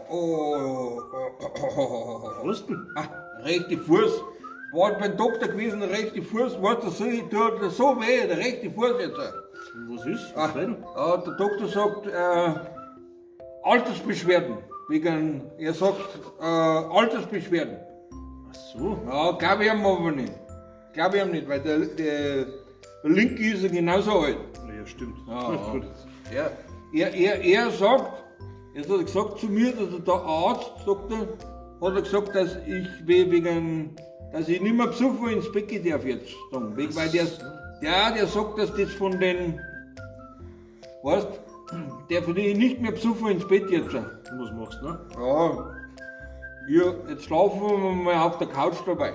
Oh, Was denn? Ah, rechte Fuß. War beim Doktor gewesen, der rechte Fuß, weißt du, so, tut das so weh, der rechte Fuß jetzt. Was ist? Ah, Was denn? ja, der Doktor sagt, Altersbeschwerden. Wegen, er sagt, Altersbeschwerden. Ach so. Ja, glaube ich ihm aber nicht. Glaube ich ihm nicht, weil der Linke ist ja genauso alt. Ja, stimmt. Ja, ja. Gut. Er sagt, er hat gesagt zu mir, dass der Arzt, sagt er, hat er gesagt, dass ich wegen, dass ich nicht mehr besoffen ins Bett gehen darf jetzt. Sagen. Wegen, weil der sagt, dass das von den, weißt, der von denen nicht mehr besoffen ins Bett jetzt. Und was machst du, ne? Ja, wir, jetzt schlafen wir mal auf der Couch dabei.